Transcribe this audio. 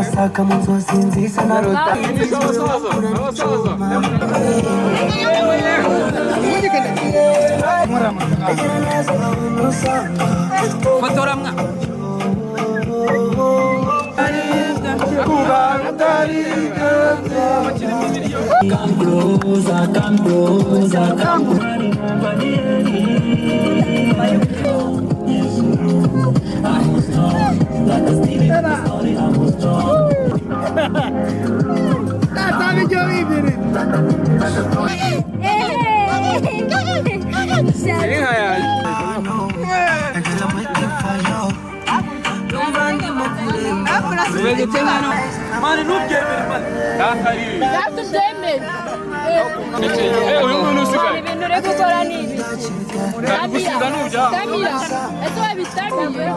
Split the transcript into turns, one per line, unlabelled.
Gusaka mu nzozi nziza narota.
Abasaza, abasaza.
Fotora mwa.
Come closer, come closer, come.
Inka yanjye.
Mani, ntubyemere, mani.
Ntakari.
Tubyemere.
Eh, uyu nguyu ntusigaye.
Ibintu uri gukora ni ibiki?
Gusiza nubyaha.
Tamira, ese wabitamiye?